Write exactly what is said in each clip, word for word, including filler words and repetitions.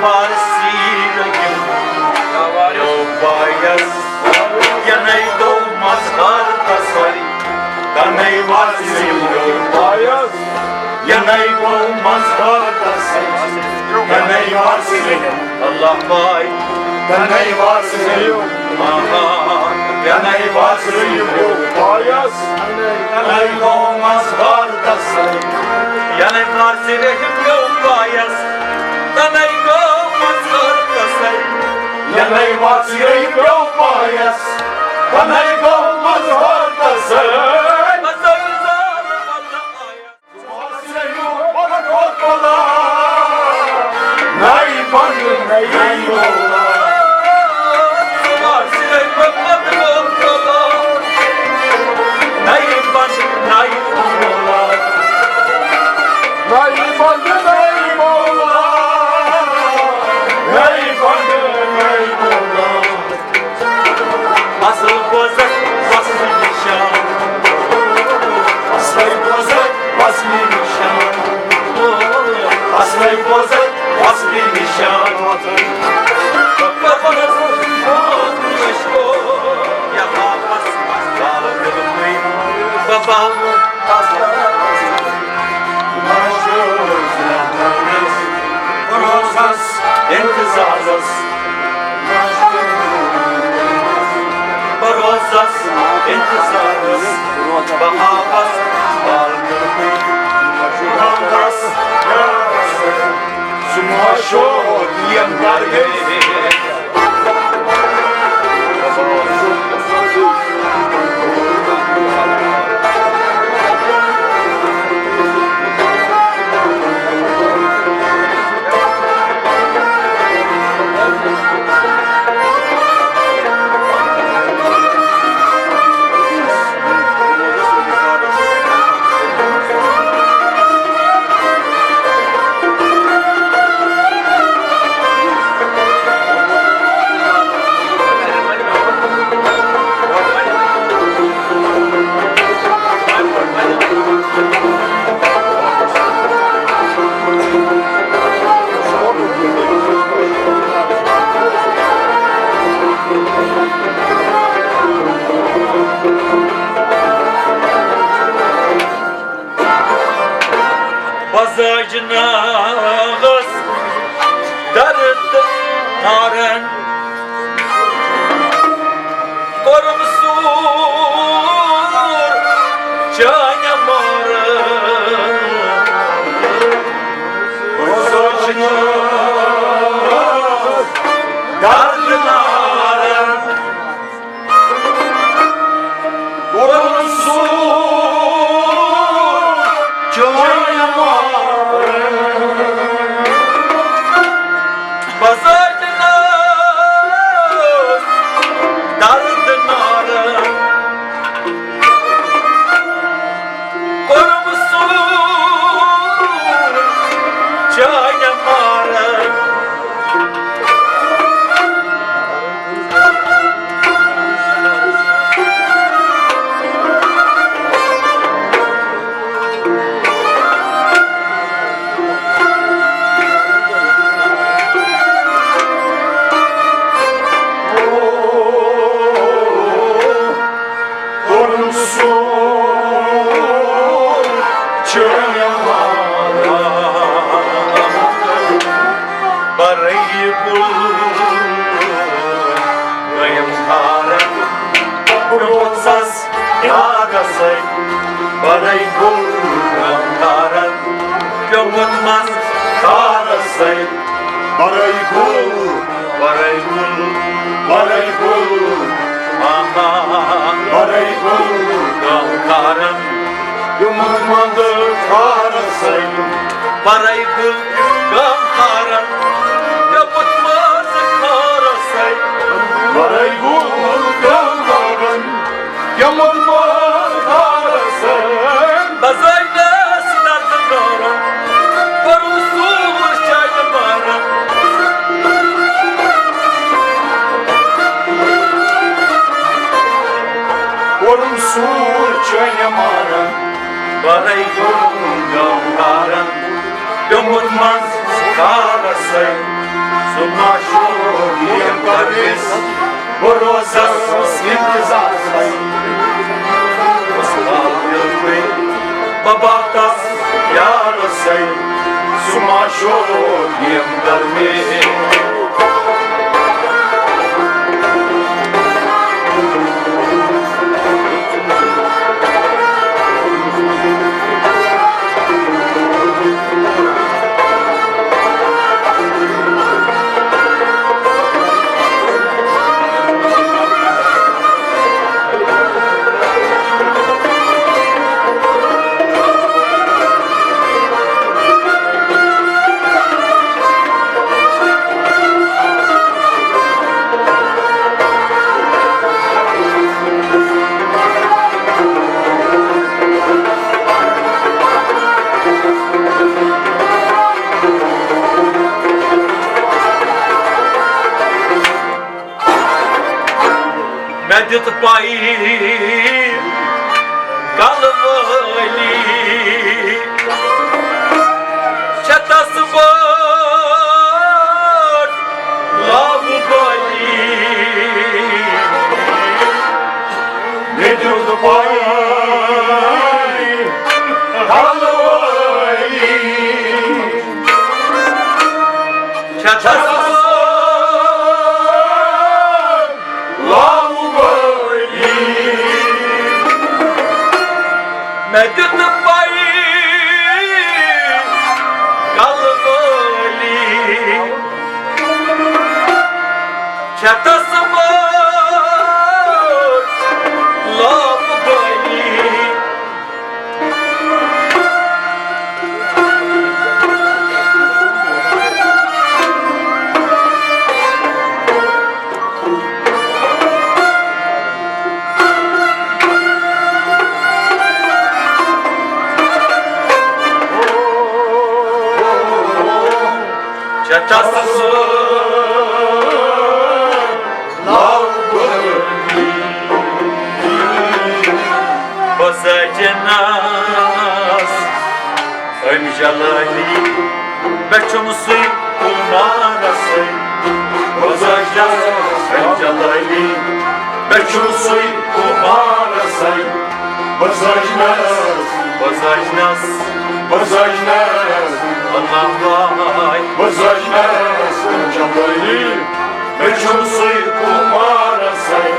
فارسی رٔگِم U پایس، ینَے گوٚو مظہر تسل، تنَے وژھ U پایس، ینَے گوٚو مظہر تسل، ینَے وژھ U, اللہ پاے، تنَے وژھ یو، آہا، ینَے وژھ یو پایس، ینَے گوٚو مظہر تسل، ینَے وژھ یو پایس۔ تنَے گوٚو مظہر تسل۔ ینَے وژھ یہِ پیوٚو پایس۔ تنَے گوٚو مظہر تسل۔ مظہر زال وَلہٕ آیس۔ نَے بنٛد نَے مولا۔ نَے بنٛد نَے مولا۔ نَے بنٛد نَے مولا، نَے بنٛد نَے مولا۔ اصل بوزت وصل نشان، اصل بوزت وصل نشان، اصل بوزت وصل نشان۔ بابا روزس انتظارس، بہٕ روزس انتظارس، بہٕ آوس بالکل روزس، سُہ مشہوٗر یِم درگٔے۔ بزاج ناغس درد نارن کوٚرُم سوٗر چانہِ مارن۔ بزاج ناغس درد نارن کوٚرُم سوٗر چٲنۍ مارن۔ بزاج ناغس درد نارن۔ کوٚرُم سوٗر چانہِ مارن۔ کوٚرُم سوٗر چٲنۍ مارن۔ برے گُل گٔیم خارن، بہٕ روزس یادسے۔ برے گُل گٔیم خارن، پیوٚمُت منٛز خارسے۔ برے گُل، برے گُل، برے گُل، آہا، برے گُل گٔیم خارن، پیوٚمُت منٛز خارسے۔ برے گُل گٔیم خارن، پیوٚمُت منٛز خارسے۔ برے گُل گٔیم خارن، پیوٚمُت منٛز خارسے۔ بزاینس درد نارن، کوٚرُم سوٗر چانہِ مارن۔ کوٚرُم سوٗر چانہِ مارن۔ برے گُل گٔیم خارن، پیوٚمُت منٛز خارسے۔ سُہ ما چھُ یِم پرویز، بہٕ روزس انتظارسٕے۔ بہٕ سُہ حال دِل پٲٹھۍ، بہٕ باتس یارسٕے۔ سُہ ما چھُ یِم پرویز۔ مےٚ دیُت پَے کَلہٕ وٲلی چھےٚ تَس بٔڑ لَو بٲلی۔ مےٚ دیُت پَے کَلہٕ وٲلی چھےٚ تَس بٔڑ لَو بٲلی۔ مےٚ دیُت پَے کَلہٕ وٲلی چھےٚ تَس بٔڑ لَو بٲلی۔ چھےٚ تَس لَو بٲلی۔ بہٕ سجنس أمۍ جلٲلی، مےٚ چھُم سُے کُمارسٕے۔ بہٕ سجنس أمۍ جلٲلی، مےٚ چھُم سُے کُمارسٕے۔ بہٕ سجنس، بہٕ سجنس، بہٕ سجنس، اللہ بھاے۔ بہٕ سجنس أمۍ جلٲلی، مےٚ چھُم سُے کُمارسٕے۔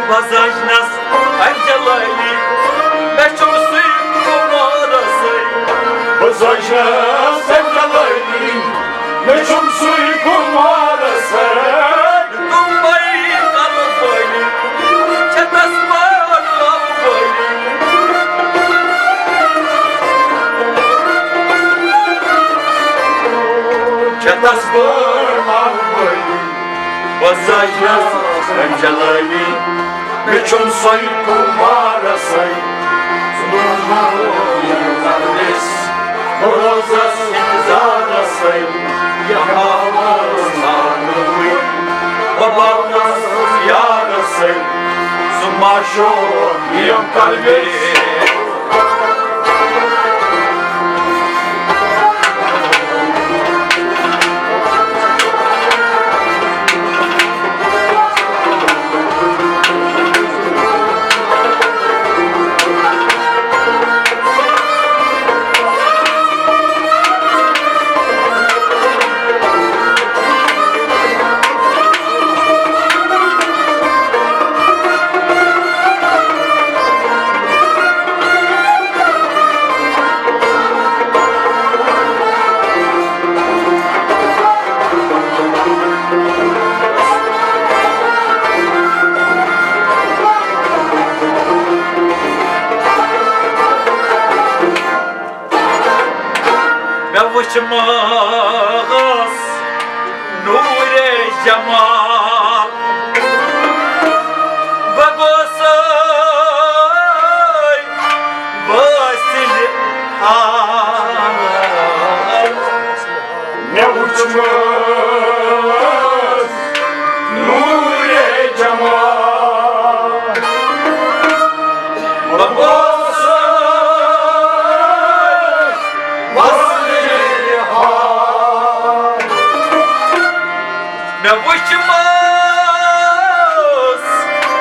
بہٕ سجنس أمۍ جلٲلی، مےٚ چھُم سُے کُمارسٕے۔ بہٕ سجنس أمۍ جلٲلی، مےٚ چھُم سُے کُمارسٕے۔ تِم بٔڑۍ کَلہٕ وٲلی چھےٚ تَس بٔڑ لَو بٲلی۔ چھےٚ تَس بٔڑ لَو بٲلی۔ بہٕ سجنس أمۍ جلٲلی، مےٚ چھُم سُے کُمارسٕے۔ بہٕ روزس انتظارسٕے، یہِ ہاوس ناونہٕ وٕنۍ۔ بہٕ پاونس یارسٕے، سُہ ما شوق یِم پرویز۔ مےٚ وُچھ ماہس نوٗرے جمال، بہٕ گوسَے وٲصِل حال۔ مےٚ وُچھ ماہس نوٗرے جمال، بہٕ گوسَے وٲصِل حال۔ مےٚ وُچھ مس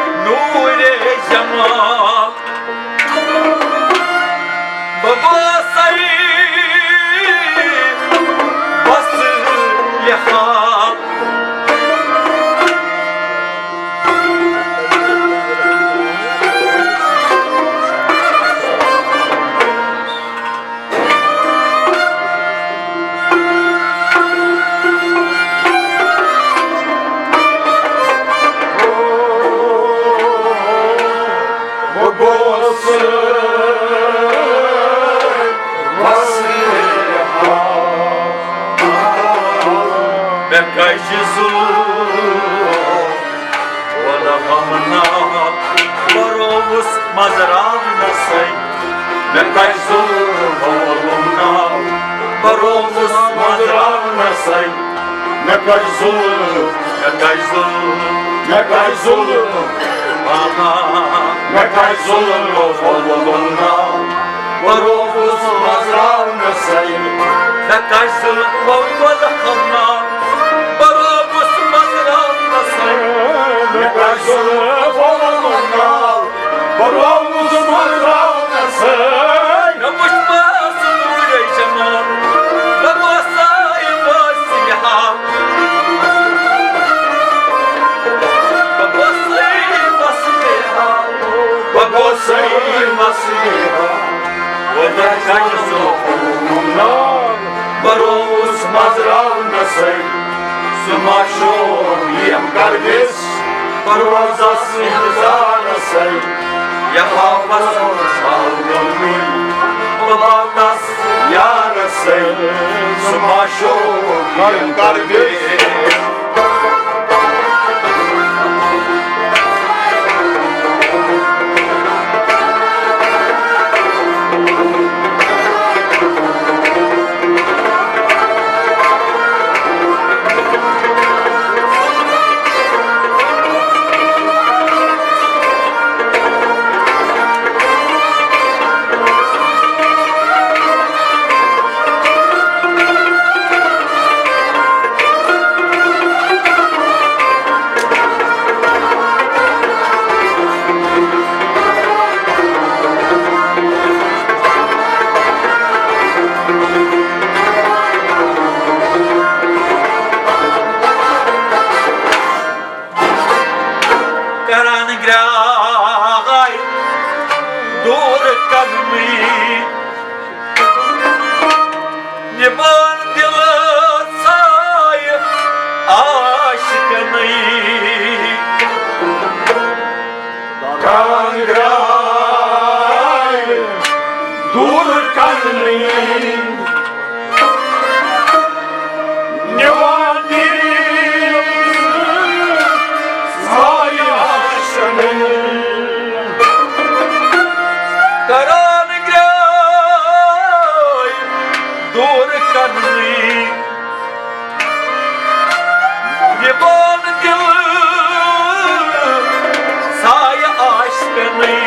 نوٗرِ جمال، بہٕ گوسَے بس لحال۔ مےٚ کَجہِ ظُلم ووٚنہَم نا، برووُس منٛزراونَسَے۔ مےٚ کَجہِ ظُلم ووٚنہَم نا، برووُس منٛزراونَسَے۔ مےٚ کَجہِ ظُلم، مےٚ کَجہِ ظُلم، مےٚ کَجہِ ظُلم، آہا، مےٚ کَجہِ ظُلم ووٚنہَم نا، برووُس منٛزراونَسَے۔ مےٚ کَجہِ ظُلم ووٚنہَم نا، برووُس منٛزراونَسَے۔ مےٚ کَجہِ ظُلم ووٚنہَم نا، برووُس منٛزراونَسَے۔ مےٚ وُچھ مس نوٗرِ جمال، بہٕ گوسَے بس لحال۔ بہٕ گوسَے بس لحال، بہٕ گوسَے بس لحال۔ وۄنۍ کَجہِ ظُلم نا، برووُس منٛزراونَسَے۔ سُہ ما شوب یِم کَر وِس، بروزس انتظارسے۔ یہاوس سال گوٚمُے، بہٕ واتس یارسے۔ سُہ ما شوب یِم کَر وِس۔ کران گرٛاے دوٗر کرنٕے، نِوان دِلہٕ ژھایہِ عاشقنٕے۔ کران گرٛاے دوٗر کرنٕے، نِوان دِل ژھایہِ عاشقنٕے۔ کران گرٛاے دوٗر کرنٕے، نِوان دِل ژھایہِ عاشقنٕے۔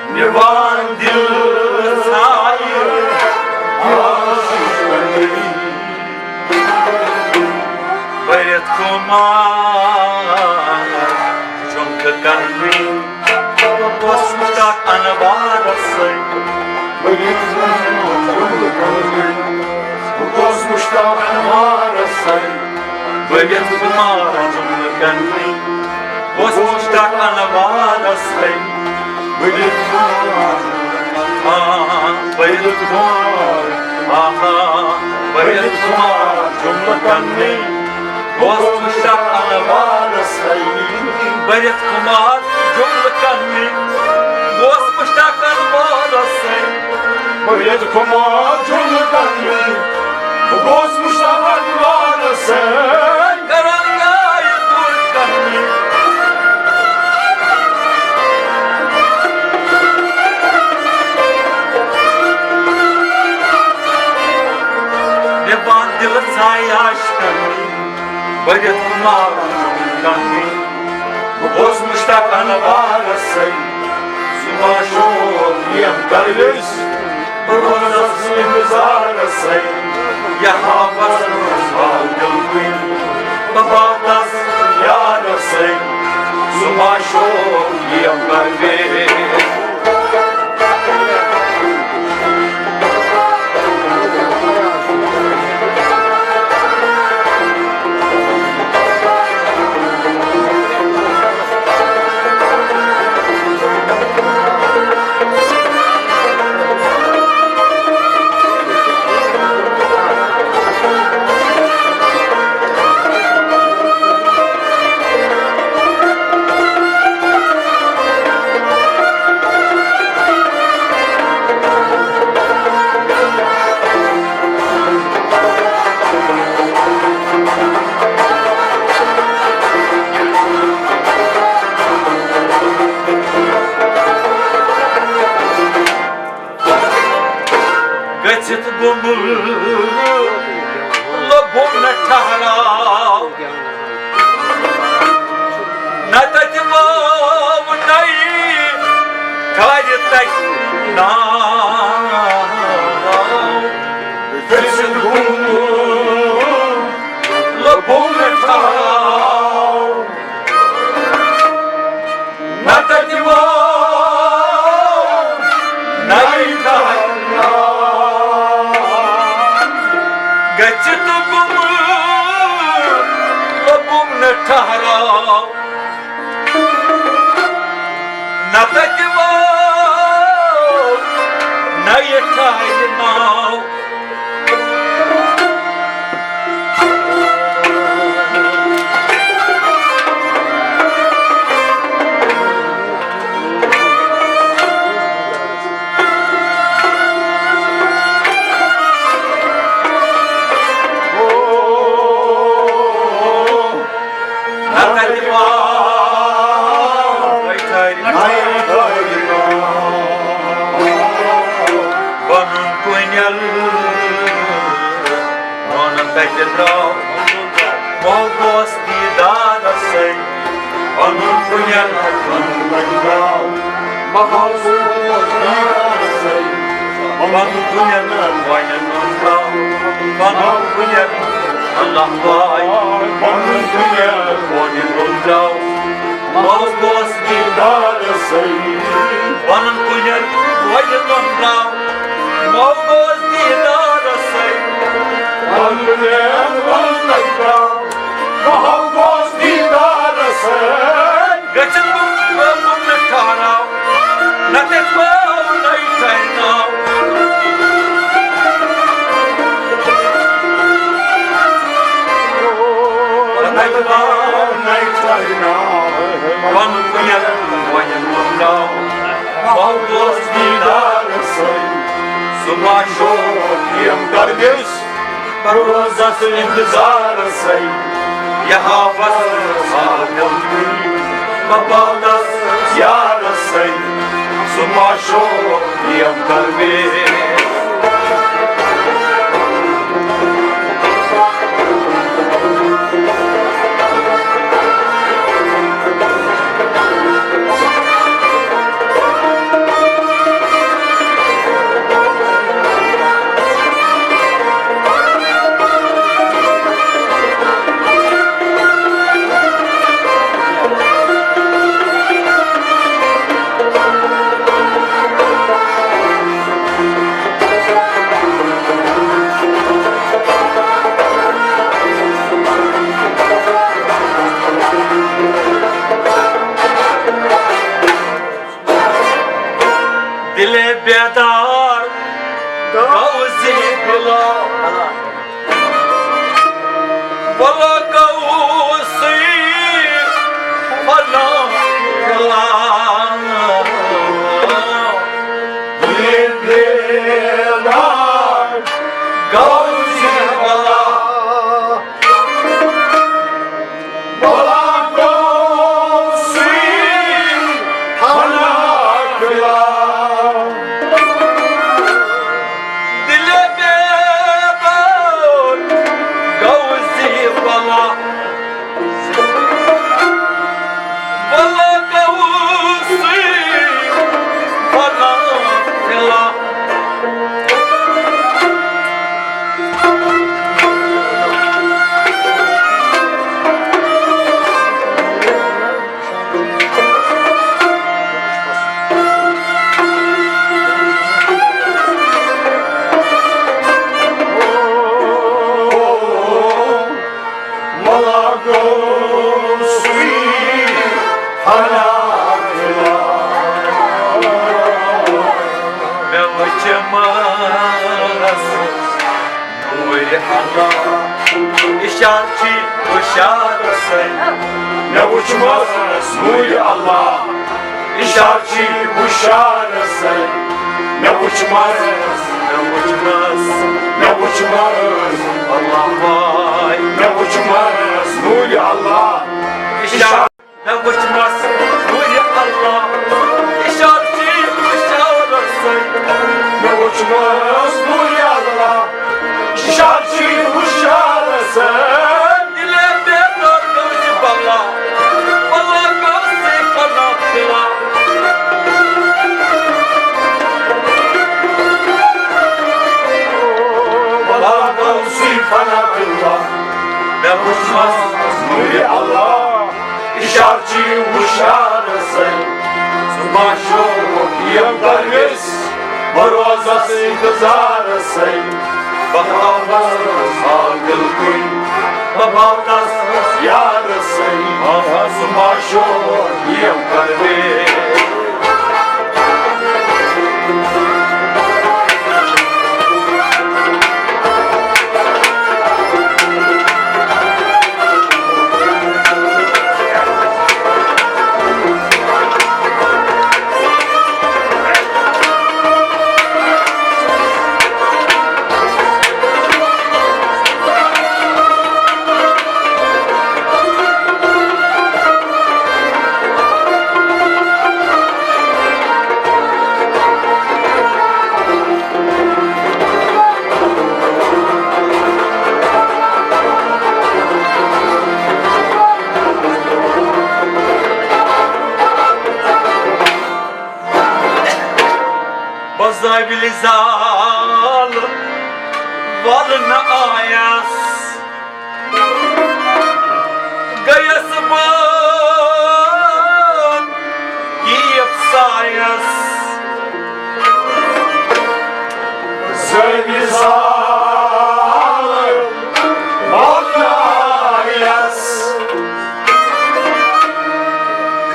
نِوان دِل ژھایہِ عاشقنٕے۔ بٔرِتھ خُمار جُملہٕ کرنٕے، بہٕ اوسُس مُشتاق انوارس سۭتۍ۔ بٔرِتھ خُمار جُملہٕ کرنٕے، بہٕ اوسُس مُشتاق انوارس سۭتۍ۔ بٔرِتھ خُمار جُملہٕ کرنٕے، بہٕ اوسُس مُشتاق انوارس سۭتۍ۔ بٔرِتھ خُمار، آ، بٔرِتھ خُمار، آہا، بٔرِتھ خُمار جُملہٕ کرنٕے، بہٕ اوسُس مُشتاق انوارس سۭتۍ۔ بٔرِتھ خُمار جُملہٕ کرنٕے، بہٕ اوسُس مُشتاق انوارس سۭتۍ۔ بٔرِتھ خُمار جُملہٕ کرنٕے، بہٕ اوسُس مُشتاق انوارس سۭتۍ۔ کران گرٛاے دوٗر کرنٕے۔ ژایہِ عاشقن بٔرِتھ مارن گنگی۔ بہٕ گوس مشتاق انوارس سۭتۍ، سُہ ما شوق یم کروِس۔ بہٕ روزس انتظارس سۭتۍ، یہِ ہاوس منٛز ہاو دِل کُنہِ۔ بہٕ واتس یارس سۭتۍ، سُہ ما شوق یم کروِس۔ گٔژھِتھ گوٚمُت لوٚبُم نہٕ ٹھہراو، نہ تتہِ وٲو نَیہِ ٹھہرِ تتہِ ناو۔ گٔژھِتھ گوٚمُت لوٚبُم نہٕ ٹھہراو، نہ تتہِ وٲو نَیہِ ٹھہراو۔ گٔژھِتھ گوٚمُت لوٚبُم نہٕ ٹھہراو، نہ تتہِ وٲو نَیہِ ٹھہرِ ناو۔ پنُن کُنٮ۪ل پانہٕ تتہِ درٛاو، محبوس دیٖدارس سۭتۍ۔ پنُن کُنٮ۪ل پانہٕ تتہِ درٛاو، محبوس دیٖدارس سۭتۍ۔ پنُن کُنٮ۪ل وۄنۍ درٛاو، پنُن کُنٮ۪ل اللہ واے، پنُن کُنٮ۪ل وۄنۍ درٛاو۔ محبوس دیٖدارس سۭتۍ۔ پنُن کُنٮ۪ر وۄنۍ تۄہراو۔ محبوس دیٖدارس سۭتۍ۔ پنُن کُنٮ۪ر وۄنۍ تۄہراو۔ محبوس دیٖدارس سۭتۍ۔ گٔژھِتھ گوٚمُت ٹھہراو۔ نہ تتہِ وٲو نَیہِ ٹھہرِ ناو۔ نہ تتہِ وٲو نَیہِ ٹھہرِ ناو۔ پنُن کُنٮ۪ر وۄنۍ تۄہراو۔ محبوس دیٖدارس سۭتۍ۔ سُہ ما شوق یم کروِس۔ روزس انتظارس سۭتۍ۔ یہِ ہاوس ساحل کُن۔ بہٕ واتس یارس سۭتۍ۔ سُہ ما شوق یم کروِس۔ دلے بیدار گوٚو زِ بلا، بلا گوٚو سُے فنا بلا۔ دلے بیدار گوٚو زِ بلا، نوٗرِ اللہ، اِشارٕ چھِ ہُشارٕ سۭتۍ۔ مےٚ وُچھ مَس نوٗرِ اللہ، اِشارٕ چھِ ہُشارٕ سۭتۍ۔ مےٚ وُچھ مَس، مےٚ وُچھ مَس، مےٚ وُچھ مَس، اللہ واے۔ مےٚ وُچھ مَس نوٗرِ اللہ، اِشارٕ مےٚ وُچھ مَس نوٗرِ اللہ، اِشارٕ چھِ ہُشارٕ سۭتۍ۔ مےٚ وُچھ مَس نوٗرِ اللہ، اِشارٕ چھِ ہُشارٕ سۭتۍ۔ دِلے بیدار گوٚو زِ بلا، بلا گوٚو زِ فنا فِلا۔ بلا گوٚو زِ فنا فِلا۔ مےٚ وُچھ مَس نوٗرِ اللہ، اِشارٕ چھِ ہُشارٕ سۭتۍ۔ ژٕ ما چھُکھ یِم درویش، بہٕ روزس اِنتظارٕ سۭتۍ۔ بہٕ ہاوس ساحِل کُن، بہٕ باوتس یارٕ سۭتۍ۔ ژٕ ما چھُکھ یِم درویش۔ بزٲوِلۍ زال ولنہٕ آیس، گٔیس بہٕ کیف سایس۔ زٲوِلۍ زال ولنہٕ آیس،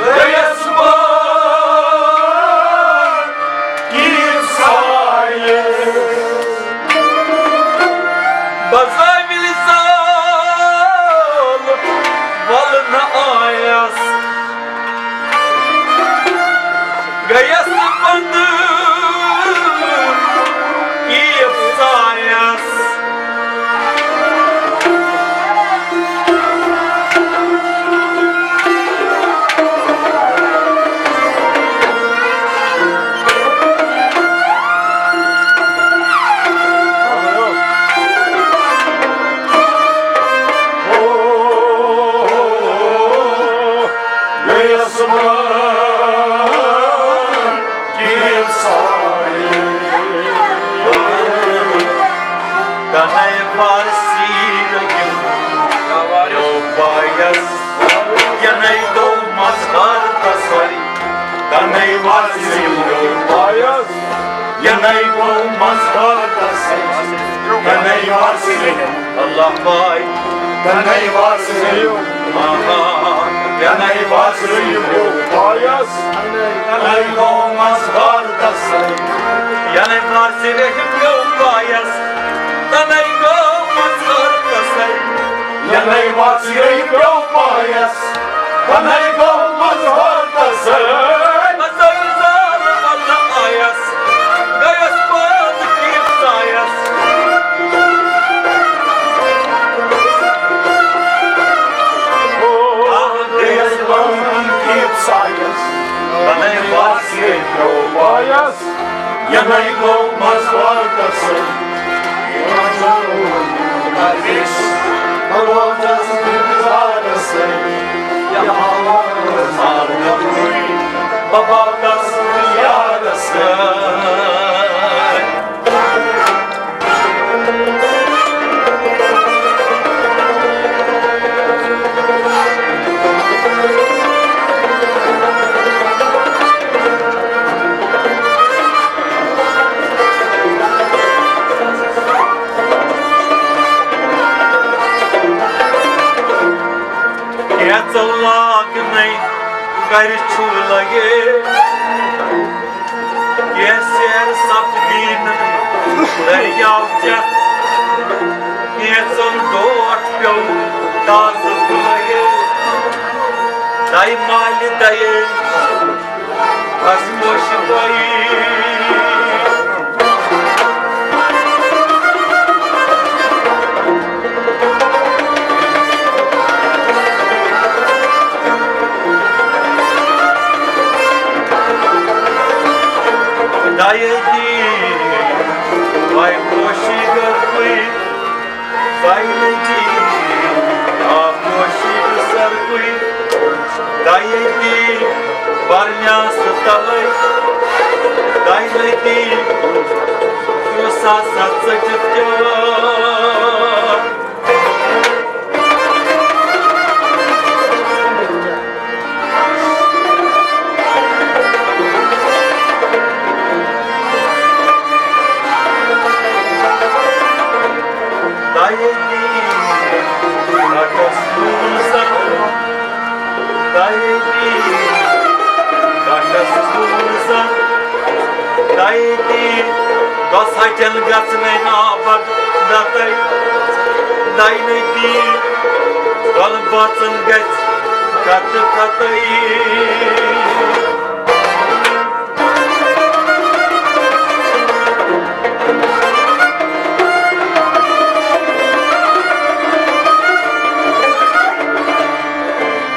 گٔیس بہٕ کیف سایس۔ بزٲوِلۍ زال ولنہٕ آیس، گٔیس بہٕ کیف سایس۔ تنے وارسی رٔکِو پایس، ینَے گوٚو مظہر تسل۔ تنے وارسی رٔکِو پایس، ینَے گوٚو مظہر تسل۔ تنے وارسی رٔکِو اللہ پاے۔ تنے وارسی رٔکِو، آہا۔ ینَے وارسی رٔکِو پایس، تنے گوٚو مظہر تسل۔ ینَے وارسی رٔکِو پایس، تنے گوٚو مظہر تسل۔ ینَے وارسی رٔکِو پایس، تنے گوٚو مظہر تسل۔ بزٲوِلۍ زال ولنہٕ آیس، گٔیس بہٕ کیف سایس۔ آ، گٔیس بہٕ کیف سایس۔ تنے وارسی رٔکِو پایس، ینَے گوٚو مظہر تسل۔ بہٕ باوتس یارس سۭتۍ۔ کیٛاہ ژٕ لاگنَے گَرِ چھُ لگے؟ کینٛہہ سیر سپدی نہٕ دٔریاو چٮ۪تھ، کینٛژن ڈوٹھ پیوٚو تازٕ بٲیِل۔ دَے مالہِ دَیے بس پوشہِ بٲیِل۔ دایہِ دی وای پوشی گرپٕے، دایہِ دی آ پوشی سرپٕے، دایہِ دی برنیاس تلے، دایہِ دی یُس ہسا ژٔٹِتھ کیٛاہ۔ تَے تی گژھِ ہَٹٮ۪ن گژھنَے نابد دَتَے۔ دَے نَے تی دۄن بٲژَن گژھِ کَتہٕ کَتَے۔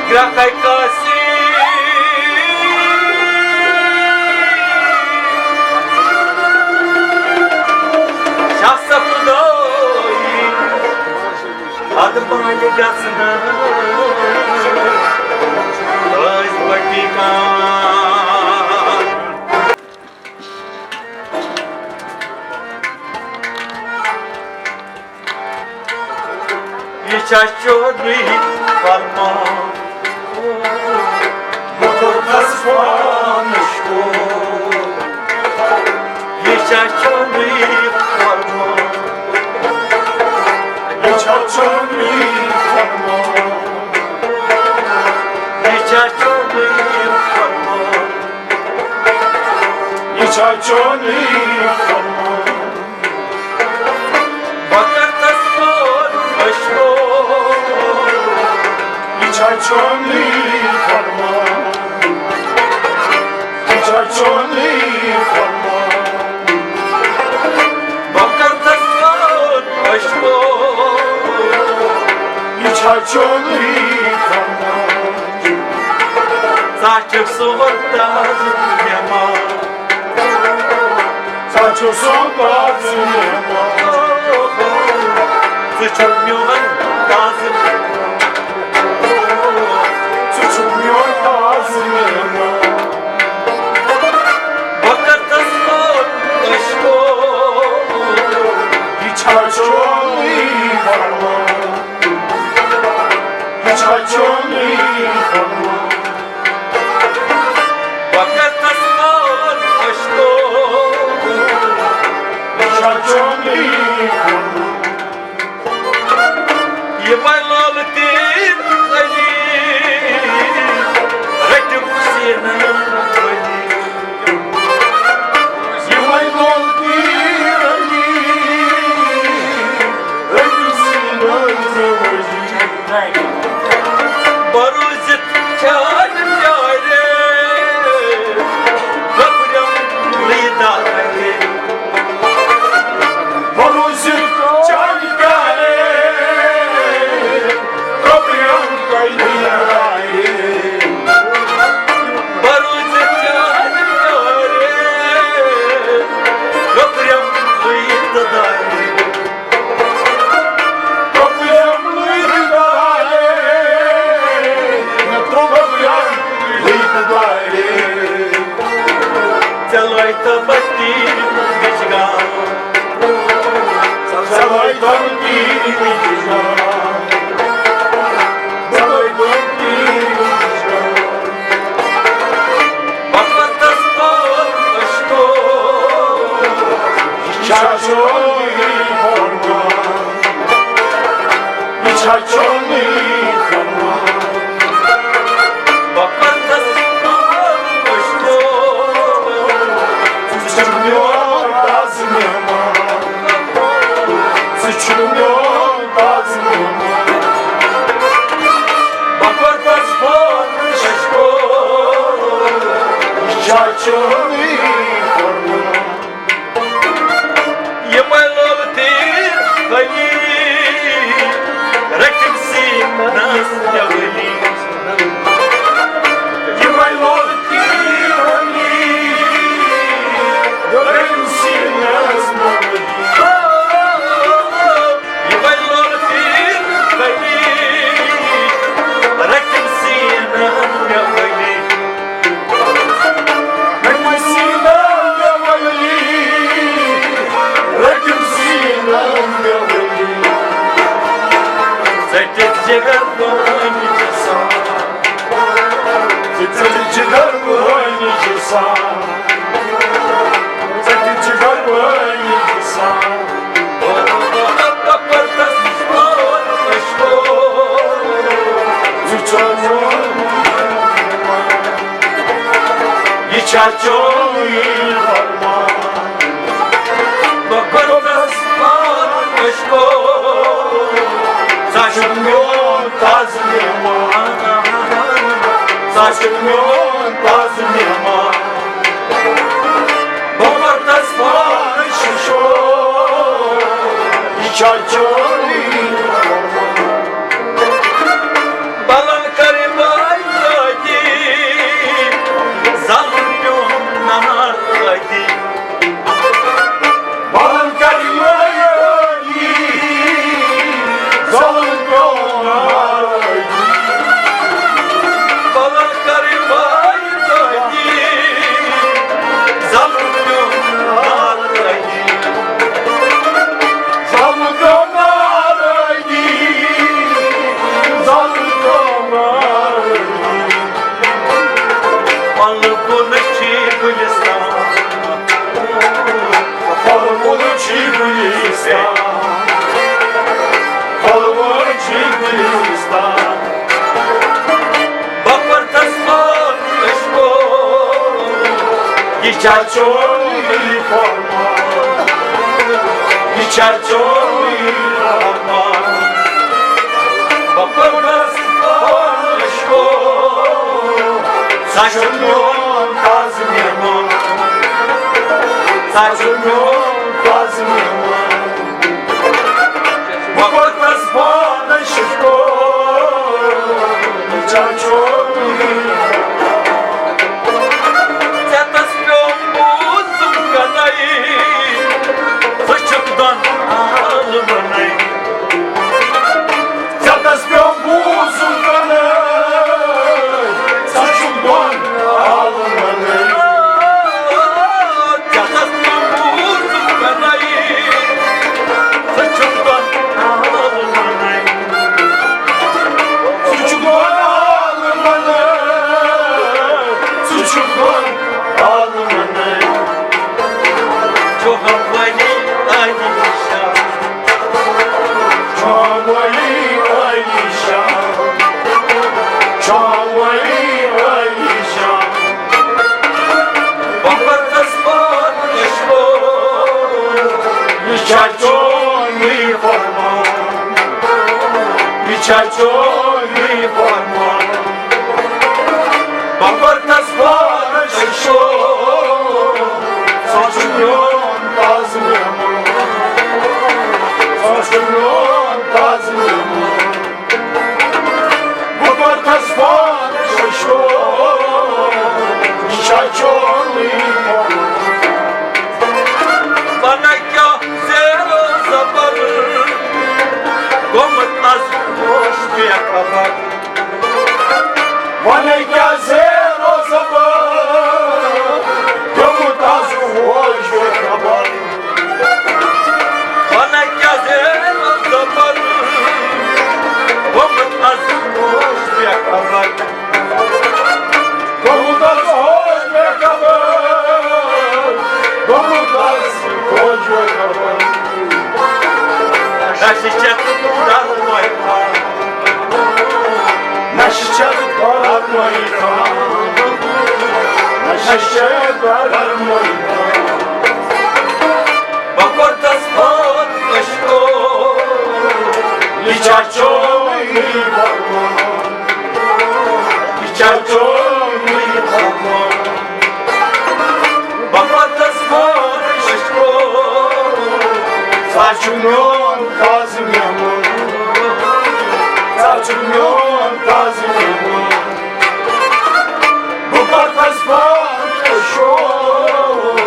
گرٛکھَے کٲنٛسی شاہ سپدٲیی، اَدٕ بانہِ گژھنہٕ ٲسۍ پٔٹی کانٛہہ۔ یہِ چھا چونُے فرمان؟ بہٕ کوٚرمَس پانَس شُکُر۔ یہِ چھا چونُے فرمان؟ یہِ چھا چونُے فرمان؟ یہِ چھا چونُے فرمان؟ یہِ چھا چونُے فرمان؟ وقتس پوٚت أچھو۔ یہِ چھا چونُے فرمان؟ یہِ چھا چونُے فرمان؟ وقتس پوٚت أچھو۔ یہِ چھا چونُے فرمان؟ ژٕ چھُکھ سون تازٕ مہمان۔ ژٕ چھُکھ سون تازٕ مہمان۔ ژٕ چھُکھ میون تازٕ مہمان۔ ژٕ چھُکھ میون تازٕ مہمان۔ وقتس پوٚت أچھو۔ یہِ چھا چونُے فرمان؟ یہِ چھا چونُے فرمان؟ وقتس پوٚت أچھو۔ یہِ چھا چونُے فرمان؟ یِمے لالہٕ تیٖر علی رٔٹِم سیٖنہٕ ؤلی۔ یِمے لالہٕ تیٖر علی رٔٹِم سیٖنہٕ ؤلی۔ بروزِتھ چانہِ پیارِ گۄبرٮ۪م لیدارِ۔ بروزِتھ چانہِ پیارِ گۄبرٮ۪م لیدارِ۔ بروزِتھ چانہِ پیارِ گۄبرٮ۪م لیدارِ۔ ژےٚ لٲگۍ تو بتی بجگان۔ ژےٚ لٲگۍ تو بتی بجگان۔ ژےٚ لٲگۍ تو بتی بجگان۔ وقتس پوٚت أچھو۔ یہِ چھا چونُے فرمان؟ یہِ چھا چونُے فرمان؟ وقتس پوٚت أچھو۔ ژٕ چون فرمان۔ بہٕ کوٚرُس پانہٕ مشکوک، ژٕ چھُکھ میون تازٕ مہمان، ژٕ چھُکھ میون تازٕ مہمان۔ بہٕ کوٚرُس پانہٕ شِشو، یہِ چھا چون فرمان؟ بلن کر بھائی دادی، ظلم پیوم نار دادی۔ بلن کر بھائی دادی، ظلم پیوم نار دادی۔ بلن کر بھائی دادی، ظلم پیوم نار دادی۔ ظلم پیوم نار دادی، ظلم پیوم نار دادی۔ پھل کُن چھی گُلستان، پھل کُن چھی گُلستان، پھل کُن چھی گُلستان۔ بہٕ کوٚرتس پانہٕ مشکوک، یہِ چھا چونُے فرمان؟ یہِ چھا چونُے فرمان؟ بہٕ کوٚرتس پانہٕ مشکوک، ژٕ چھُکھ میون تازٕ مہمان، ژٕ چھُکھ میون تازٕ مہمان۔ بہٕ کوٚرتس پانہٕ شِکو، ژےٚ چھُ ژےٚ تس پیوم بوزُم کنے، ژٕ چھُکھ دۄن عالمنے۔ ژےٚ تس پیوم بوزُم کنے، ژٕ چھُکھ دۄن عالمنے۔ ژےٚ تس پیوم بوزُم کنے، ژٕ چھُکھ دۄن عالمنے۔ ژٕ چھُکھ دۄن عالمن، ژٕ چھُکھ دۄن عالمن۔ چھُ ہمواری علی شاہ، چھُ ہمواری علی شاہ، چھُ ہمواری علی شاہ۔ بہٕ کوٚرتس پانہٕ مشکوک، یہِ چھا چونُے فرمان؟ یہِ چھا چونُے فرمان؟ بہٕ کوٚرتس پانہٕ مشکوک، ژٕ چھُکھ میون تازٕ مہمان، ژٕ چھُکھ میون تازٕ مہمان۔ بہٕ کوٚرتس پانہٕ مشکوک، یہِ چھا چونُے فرمان؟ وَنَے کیٛاہ زیر و زبر، گوٚمُت از ہوش بے خبر۔ وَنَے کیٛاہ زیر و زبر، گوٚمُت از ہوش بے خبر۔ وَنَے کیٛاہ زیر و زبر، گوٚمُت از ہوش بے خبر۔ گوٚمُت از ہوش بے خبر، گوٚمُت از ہوش بے خبر۔ نشہِ چیٚتھ درمٲے خان، نشہِ چیٚتھ درمٲے خان، نشہِ چیٚتھ درمٲے خان۔ بہٕ کوٚرتس پانہٕ مشکوک، یہِ چھا چونُے فرمان؟ یہِ چھا چونُے فرمان؟ بہٕ کوٚرتس پانہٕ مشکوک، ژٕ چھُکھ میون تازٕ مہمان، ژٕ چھُکھ میون تازٕ مہمان۔ بہٕ کوٚرتس پانہٕ مشکوک،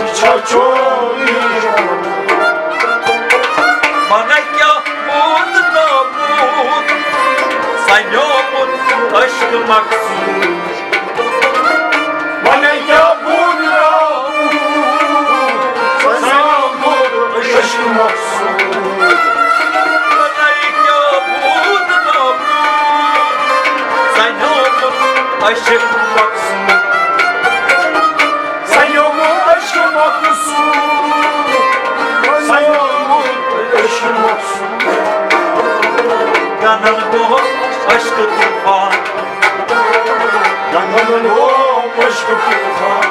یہِ چھا چونُے فرمان؟ وَنَے کیٛاہ بوٗد نابوٗد، سَنیومُت عشق مقصود۔ وَنَے کیٛاہ بوٗد نابوٗد، سَنیومُت عشق مقصود۔ وَنَے کیٛاہ بوٗد نابوٗد، سَنیومُت عشق مقصود۔ سَنیومُت عشق مقصود، سَنیومُت عشق مقصود۔ گَنَن گوٚو عشق طوفان، گَنَن گوٚو عشق طوفان۔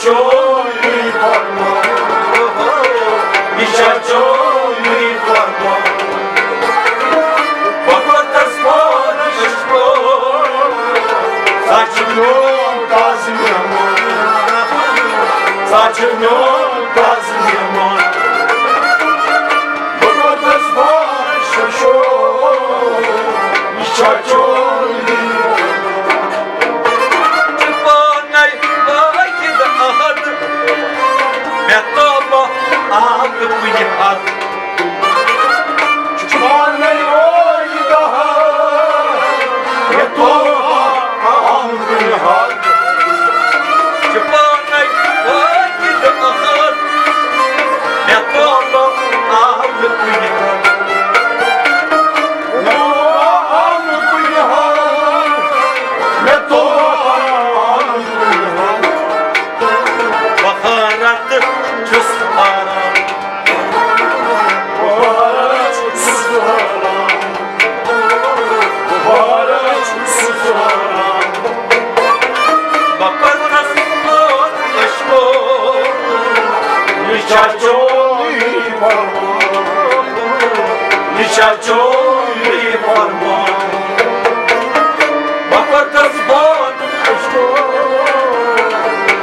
چونُے فرمان، یہِ چھا چونُے فرمان؟ بہٕ کوٚرتس پانہٕ شُکر، ژٕ چھُکھ میون تازٕ مہمان، ژٕ چھُکھ میون تازٕ مہمان۔ بہٕ کوٚرتس پانہٕ شُکر، یہِ چھا چونُے؟ ژٕ پانے واحد احد، مےٚ توبہ آو نہٕ کُنہِ حد۔ ژٕ پانے واحد احد، مےٚ توبہ آو نہٕ کُنہِ حد۔ ژٕ پانے واحد احد، مےٚ توبہ آو نہٕ کُنہِ حد۔ مےٚ توبہ آو نہٕ کُنہِ حد، مےٚ توبہ آو نہٕ کُنہِ حد۔ بہارت چھُس ہاران، بہارت چھُس ہاران، بہارت چھُس ہاران۔ بہارت چھُس ہاران۔ بہارت چھُس ہاران۔ یہِ چھا چونُے فرمان؟ یہِ چھا چونُے فرمان؟ بہارت چھُس ہاران۔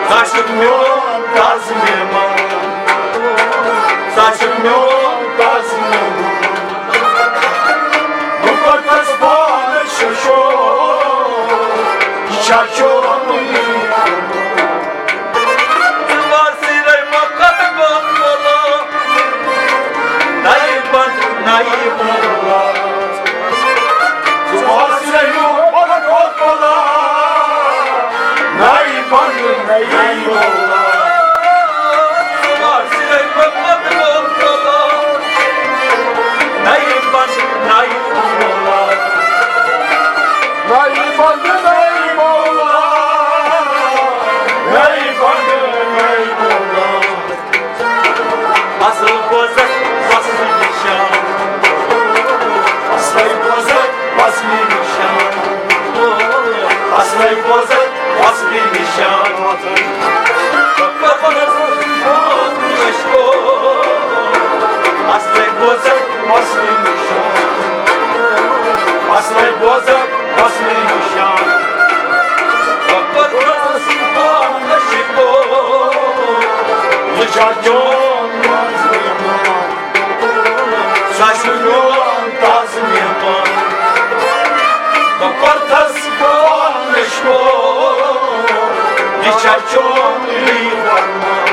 ژٕ چھُکھ میون تازٕ مہمان، ژٕ چھُکھ میون تازٕ مہمان۔ بہارت چھُس ہاران۔ یہِ چھا چونُے؟ ژٕ وار سِرے مقدمہٕ بولا، نَیہِ بند نَیہِ مولا۔ ژٕ وار سِرے مقدمہٕ بولا، نَیہِ بند نَیہِ مولا۔ ژٕ وار سِرے مقدمہٕ بولا، نَیہِ بند نَیہِ مولا۔ نَیہِ بند نَیہِ مولا، نَیہِ بند نَیہِ مولا۔ اصل بوزک وصل نشان، اصل بوزک وصل نشان، اصل بوزک وصل نشان۔ اصل بوزک وصل نشان، اصل بوزک وصل نشان۔ بہارت چھُس ہاران۔ یہِ چھا چون تازٕ مہمان؟ ژٕ چھُکھ میون تازٕ مہمان۔ بہارت چھُس ہاران۔ یہِ چھا چونُے فرمان؟